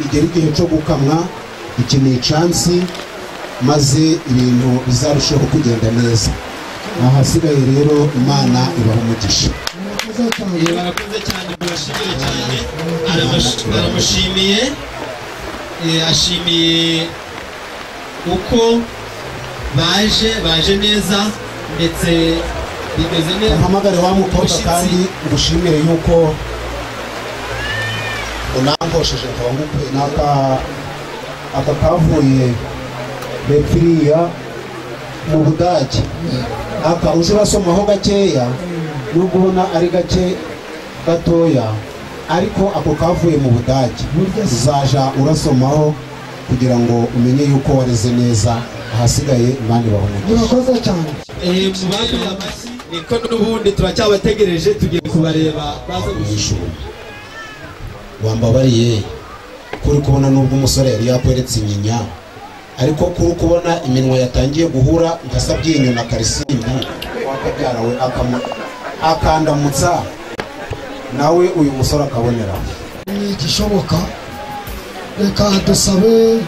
Igera igihe cyo gukamwa, iki ni icyansi, maze ibintu bizarushaho kugenda neza. Ahasigaye rero Imana ibaha umugisha. Barakoze cyane, mubashimire cyane. Aramushimiye, ashimiye uko baje neza ndetse bimeze neza. Umpamagare wa mukobwa kandi ngushimire yuko unankosheje nkaba ngukwe. Aka kavuye hepfiriya mu Budage, aka uje urasomaho gakeya nubwo ubona ari gake gatoya, ariko ako kavuye mu Budage uzaja urasomaho kugira ngo umenye yuko wareze neza. Ahasigaye Imana ibahe umugisha. Murakoze cyane. Niko n'ubundi turacyabategereje, tugiye kubareba baza gushura. Wambabariye kuri kubona nubwo umusore yari yakweretse inyinya, ariko kuri kubona iminwa yatangiye guhura nka Sabyinyo na Karisimbi wakabyara we akandamutsa nawe uyu musore akabonera. Ni igishoboka. Reka dusabe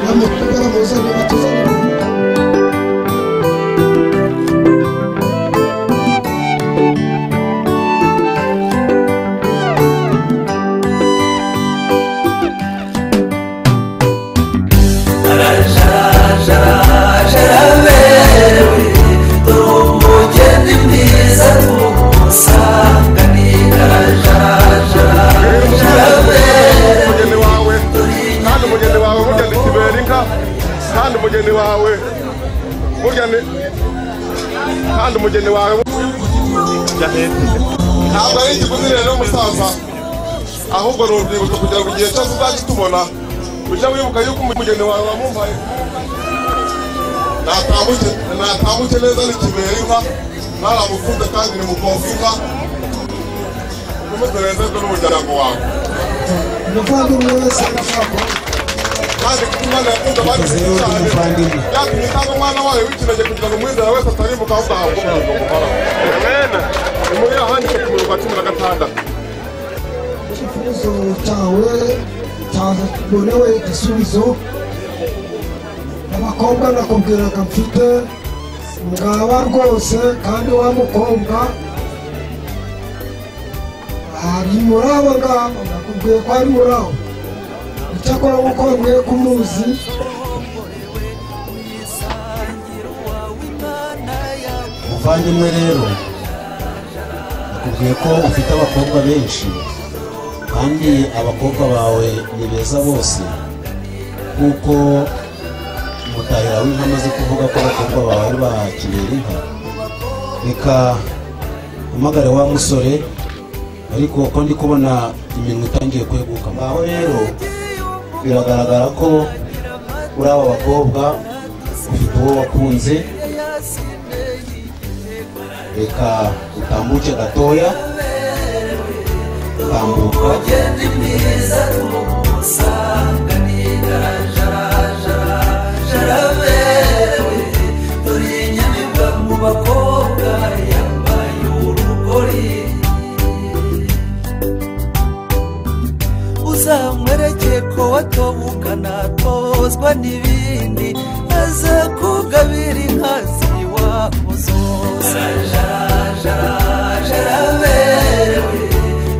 baramuzane batuzane. Kandi umugeni wawe ntabwo ari ikiguzi rero musaza, ahubwo ni urwibutso kugira ngo igihe cyose uzajye tubona ujye wibuka yuko umugeni wawe wamumpaye. Natambuke neza n'ikibera inka, mwaramukunze kandi ni mukobwa inka, ukomeze unezerwe n'umuryango wawe. Umuvandimwe wese kandi kuko Imana yakunze abandi cyane byatumye itanga umwana wayo w'ikinege kugira ngo umwizera wese atarimbuka ahubwo ahabwe ubugingo buhoraho. Ni muri Yohana ku murongo wa 16. Icyifuzo cyawe cyabonewe igisubizo. Abakobwa nakubwiraga mfite ngaba rwose, kandi wa mukobwa ari muri abo ngabo, nakubwiye ko ari muri abo. Icyakora nk'uko nkwiye kumuzi. Muvandimwe rero nakubwiye ko ufite abakobwa benshi kandi abakobwa bawe ni beza bose, kuko umutahira w'inka amaze kuvuga ko abakobwa bawe ari ba kibera inka. Reka umpamagare wa musore, ariko ko ndi kubona iminwa itangiye kweguka. Ngaho rero biragaragara ko uri aba bakobwa ufite uwo wakunze. Reka utambuke gatoya, tambuka. Uzamwereke ko watobukana tozwa n'ibindi, aza kugabira inka z'iwabo zose. Jaraberewe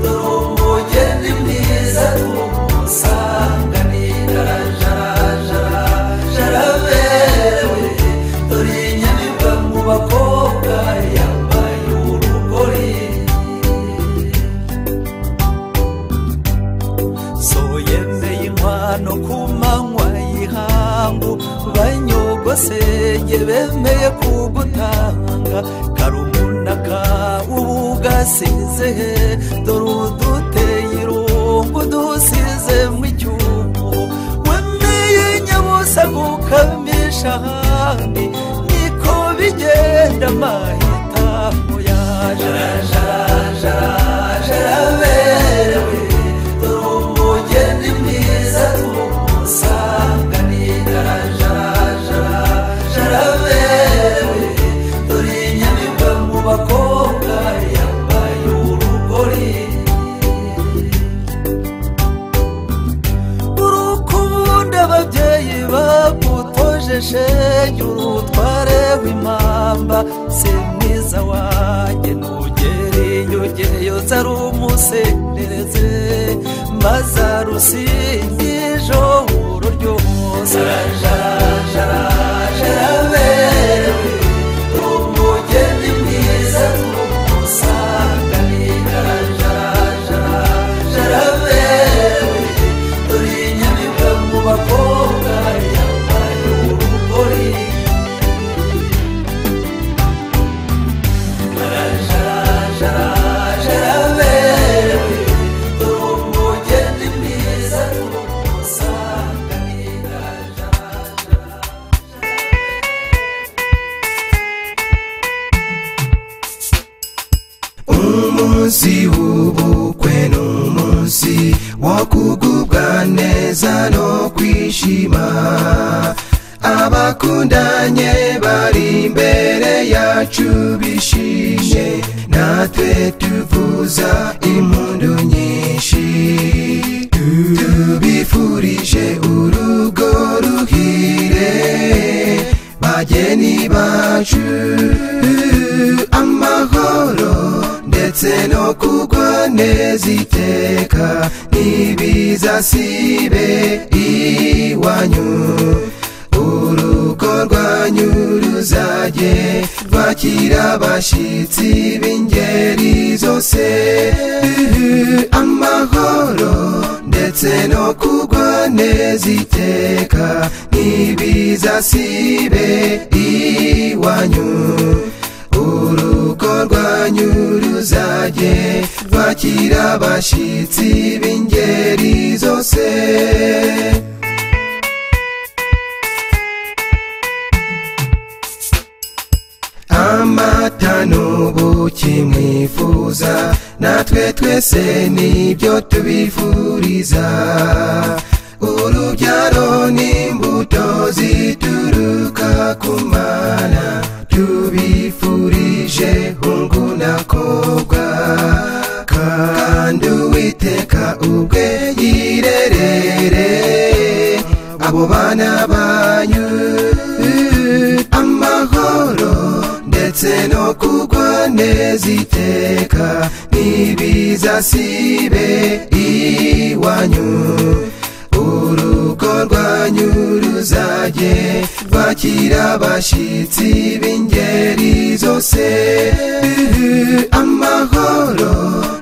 dore umugeni mwiza tumusanganira. Jaraberewe dore inyamibwa mu bakobwa yambaye urugori. Yemeye inkwano ku manywa y'ihangu, banyogosenge bemeye kugutanga. Karumuna kawe ubu gasize he? Dore uduteye irungu dusize mu icyumu. Wemeye nyabusa gukamisha ahandi, niko bigenda amahitamo yaje. Jaraberewe dore umugeni mwiza tumusanganira. Jaraberewe dore inyamibwa mu bakobwa yambaye urugori. Yarututse ari umusendereze maze arusinga ijoro ryose. Jaraberewe umugeni mwiza tumusanganira. Jaraberewe dore inyamibwa mu bakobwa yambaye urugori. Jaraberewe dore umugeni mwiza tumusanganira. Umunsi w'ubukwe n'umunsi wo kugubwa neza no kwishima, abakundanye bari imbere yacu bishimye, natwe tuvuza impundu nyinshi, tubifurije urugo ruhire bageni bacu, amahoro ndetse no kugwa neza iteka ntibizasibe iwanyu. Urugo rwanyu ruzajye rwakira abashyitsi b'ingeri zose, amahoro ndetse no kugwa neza iteka ntibizasibe iwanyu. Urugo rwanyu ruzajye rwakira abashyitsi b'ingeri zose. Amata n'ubuki mwifuza natwe twese nibyo tubifuriza, urubyaro n'imbuto zituruka ku Mana tubifurije hungu na kobwa, kandi Uwiteka ubwe yirerere abo bana banyu, amahoro ndetse no kugwa neza iteka ntibizasibe iwanyu. Urugo rwanyu ruzajye rwakira abashyitsi b'ingeri zose, amahoro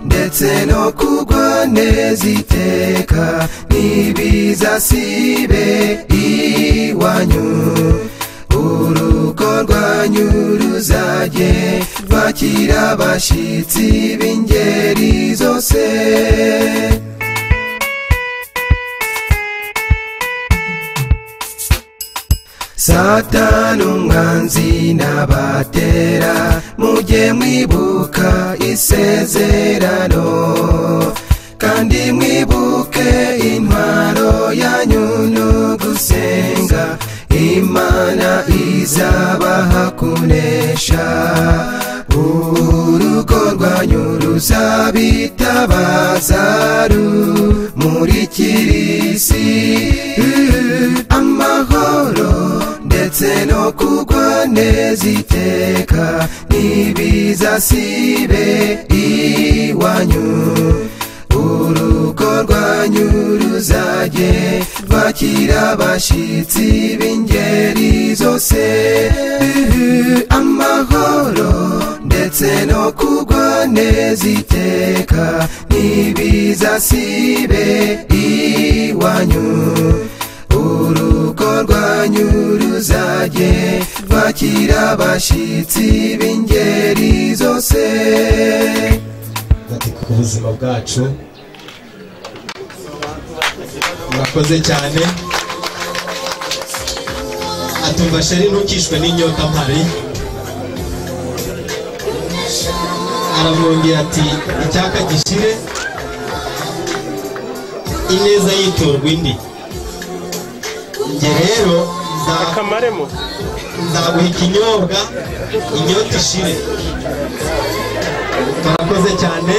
ndetse no kugwa neza iteka ntibizasibe iwanyu. Urugo rwanyu ruzajye rwakira abashyitsi b'ingeri zose. Satani umwanzi n'abatera mujye mwibuka isezerano, kandi mwibuke intwaro yanyu no gusenga, Imana izabaha kunesha. Urugo rwanyu ruzabitabaza rumurikira isi, amahoro ndetse no kugwa neza iteka ntibizasibe iwanyu. Urugo rwanyu ruzajye rwakira abashyitsi b'ingeri zose, amahoro ndetse no kugwa neza iteka ntibizasibe iwanyu. Urugo rwanyu ruzajye rwakira abashyitsi b'ingeri zose. Ku buzima bwacu murakoze cyane. Atumva sheri ntukishwe n'inyota mpari, aramwongera ati icyaka gishire ineza yiturwa indi, njye rero nzaguha ikinyobwa inyota ishire. Murakoze cyane.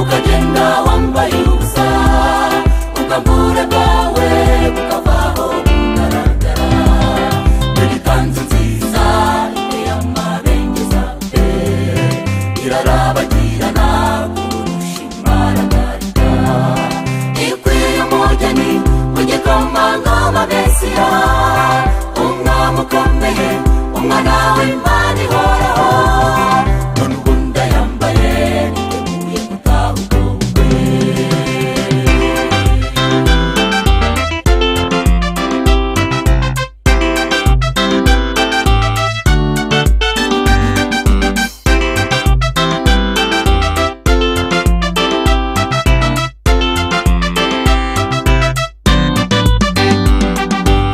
Ukagenda wambaye ubusa, ubwambure bwawe bukavaho bugaragara. Ikanzu nziza iteye amabengeza pe, irarabagirana kurusha imaragarita. Ikwiye umugeni w'igikomangoma Mesiya, umwami ukomeye, umwana w'Imana ihoraho. None ubu ndayambaye niteguye gutaha ubukwe.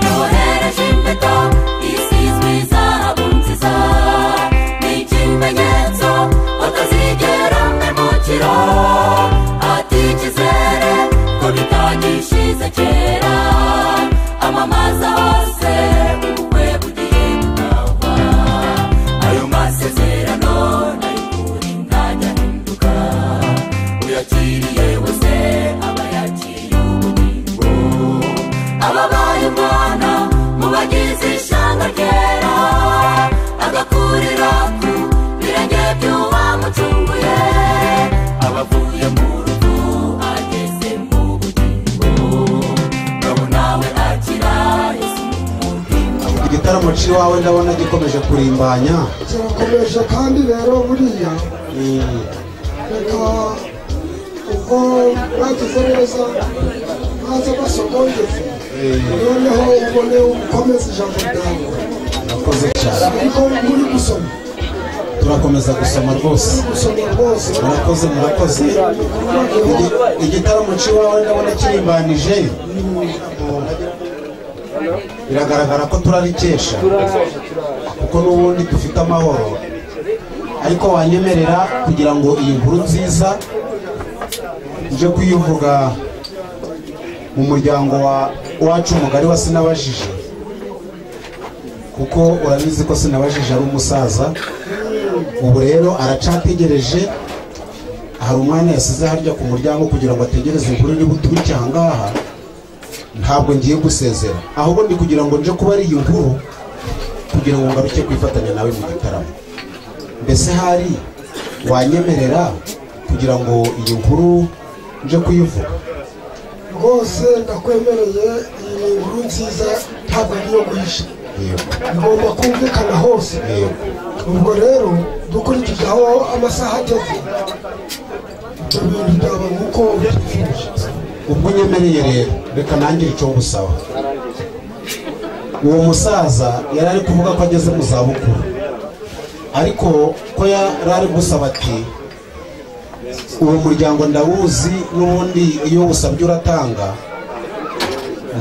Yohereje impeta isizwe izahabu nziza, ni ikimenyetso utazigera mpemukira. Ati icyizere ko bitagishize kera, amamaza hose ubukwe bugiye gutahwa. Ayo masezerano nay'ukuri ntajya ahinduka, uyakiriye wese aba yakiriye ubugingo. Ababaye umwana mu bagize ishyanga ryera, agakurira ku birenge by'uwamucunguye. Abavuye mu rupfu ageze mu bugingo, ngabo nawe akira Yesu mu mutima wawe. Igitaramo cy'iwawe ndabona gikomeje kurimbanya. Kirakomeje kandi rero buriya reka ubwo mwagize neza mwaze basogongeze, noneho ubone ukomeze ijambo ryawe. Murakoze cyane. Ariko muri gusoma, Turakomeza gusoma rwose. muri gusoma rwose. Murakoze, murakoze. Igitaramo cy'iwawe ndabona kirimbanije, biragaragara ko turarikesha kuko n'ubundi dufite amahoro. Ariko wanyemerera kugira ngo iyi nkuru nziza nje kuyivuga mu muryango wacu mugari wa Sinabajije, kuko urabizi ko Sinabajije ari umusaza. Ubu rero aracategereje, hari umwana yasize harya ku muryango kugira ngo ategereze inkuru iri buturuke aha ngaha. Ntabwo ngiye gusezera, ahubwo ndi kugira ngo nje kuba ari iyi nkuru kugira ngo ngaruke kwifatanya nawe mu gitaramo. Mbese hari wanyemerera kugira ngo iyi nkuru nje kuyivuga? Rwose ndakwemereye, iyi ni inkuru nziza ntabwo ari iyo guhisha, Yego, igomba kumvikana hose. yego. Ubwo rero dukurikije aho amasaha ageze, ibyo bintu byaba nk'uko ubyifuje. Ubwo unyemereye rero reka nangire icyo ngusaba. Uwo musaza yari ari kuvuga ko ageze mu zabukuru, ariko ko yari ari gusaba ati uwo muryango ndawuzi, n'ubundi iyo usabye uratanga,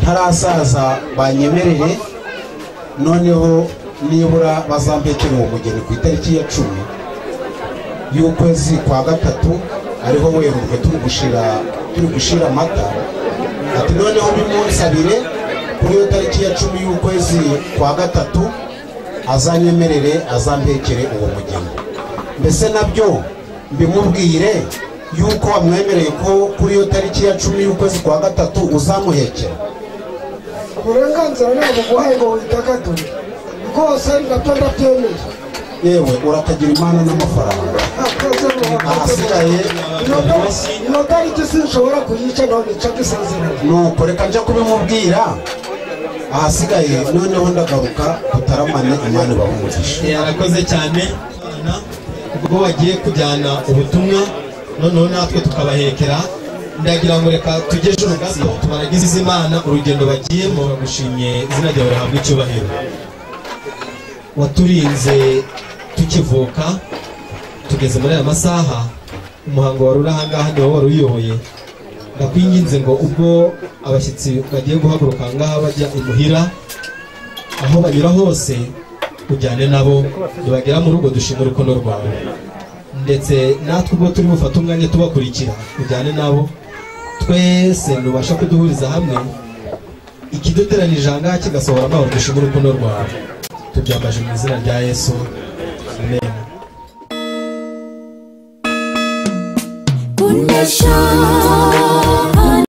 ntarasaza banyemerere, noneho nibura bazampekere uwo mugeni ku itariki ya 10 y'ukwezi kwa 3, ariho Werurwe turi gushira amata. Ati noneho bimunsabire kuri iyo tariki ya 10 y'ukwezi kwa 3 azanyemerere azampekere uwo mugeni. Mbese nabyo mbimubwire yuko wamwemereye ko kuri iyo tariki ya 10 y'ukwezi kwa 3 uzamuhekera? Uburenganzira ntabwo guhaye ngo widagadure, rwose nabyo ndabyemeye. Yewe urakagira Imana n'amafaranga. Ahasigaye Iyo tariki sinshobora kuyica none nca isezerano. Nuko reka njya kubimubwira, ahasigaye noneho ndagaruka tutaramane. Imana ibahe umugisha. Yarakoze cyane ubwo bagiye kujyana ubutumwa, noneho natwe tukabahekera. Ndagira ngo reka tujye ejo gato tubaragize Imana urugendo bagiyemo. Bagushimye, izina ryawe rihabwe icyubahiro. Waturinze tukivuka tugeze muri aya masaha, umuhango wari uri aha ngaha ni wowe wari uyoboye. Ndakwinginze ngo ubwo abashyitsi bagiye guhaguruka aha ngaha bajya imuhira, aho banyura hose ujyane nabo, nibagera mu rugo dushime urukundo rwawe. Ndetse natwe ubwo turi bufate umwanya tubakurikira, ujyane nabo twese, nubasha kuduhuriza hamwe ikiduteranije aha ngaha kigasohora amahoro, dushime urukundo rwawe. Tubyambaje mu izina rya Yesu, amen. Dukesha.